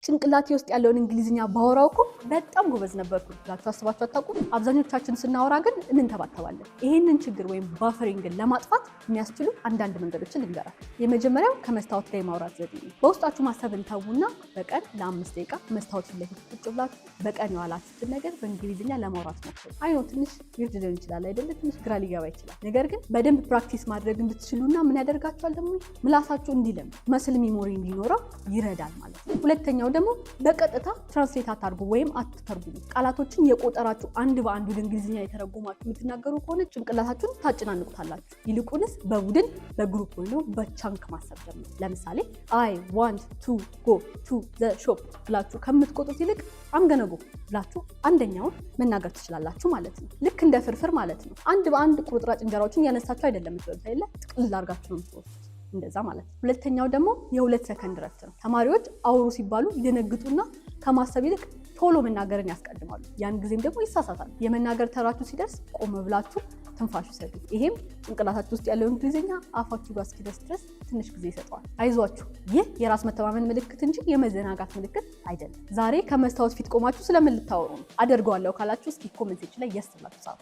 ጭንቅላቴ ውስጥ ያለውን እንግሊዝኛ ባወራው እኮ በጣም ጎበዝ ነበርኩ ብላችሁ አስባችሁ አታውቁም? አብዛኞቻችን ስናወራ ግን እንንተባተባለን። ይህንን ችግር ወይም buffering ን ለማጥፋት የሚያስችሉ አንዳንድ መንገዶችን ልንገራችሁ። የመጀመሪያው ከመስታወት ጋር የማውራት ዘዴ ነው። በውስጣችሁ ማሰብን ተዉና በቀን ለ5 ደቂቃ መስታወት ፊት ለፊት ቁጭ ብላችሁ በቀን የዋላችሁትን ነገር በእንግሊዝኛ ለማውራት ሞክሩ። I know ትንሽ weird ሊሆን ይችላል አይደለ? ትንሽ ግራ ሊገባ ይችላል። ነገር ግን በደንብ practice ማድረግ እንድትችሉና ምን ያደርጋችኋል ደግሞ ምላሳችሁ እንዲለምድ፣ muscle memory እንዲኖረው ይረዳል ማለት ነው። ሁለተኛው ደግሞ በቀጥታ translate አታርጉ ወይም አትተርጉሙ። ቃላቶችን የቆጠራችሁ አንድ በአንድ ወደ እንግሊዝኛ የተረጎማችሁ የምትናገሩ ከሆነ ጭንቅላታችሁን ታጨናንቁታላችሁ። ይልቁንስ በቡድን፣ በ group ወይ ደግሞ በ chunk ማሰብ ጀምሩ። ለምሳሌ "I want to go to the shop" ብላችሁ ከምትቆጥሩት ይልቅ "I'm gonna go" ብላችሁ አንደኛውን መናገር ትችላላችሁ ማለት ነው። ልክ እንደ ፍርፍር ማለት ነው። አንድ በአንድ ቁርጥራጭ እንጀራዎችን እያነሳችሁ አይደለም የምትበሉት አይደለ? ጥቅልል አድርጋችሁ ነው የምትወስዱት። እንደዛ ማለት ነው። ሁለተኛው ደግሞ የ2 ሰከንድ ረፍት ነው። ተማሪዎች አውሩ ሲባሉ ይደነግጡና ከማሰብ ይልቅ ቶሎ መናገርን ያስቀድማሉ። ያን ጊዜም ደግሞ ይሳሳታሉ። የመናገር ተራችሁ ሲደርስ ቆም ብላችሁ ትንፋሽ ውሰዱ። ይሄም ጭንቅላታችሁ ውስጥ ያለው እንግሊዝኛ አፋችሁ ጋር እስኪደርስ ድረስ ትንሽ ጊዜ ይሰጠዋል። አይዟችሁ፣ ይህ የራስ መተማመን ምልክት እንጂ የመዘናጋት ምልክት አይደለም። ዛሬ ከመስታወት ፊት ቆማችሁ ስለምን ልታወሩ ነው? አደርገዋለሁ ካላችሁ እስኪ comment section ላይ yes ብላችሁ ጻፉ።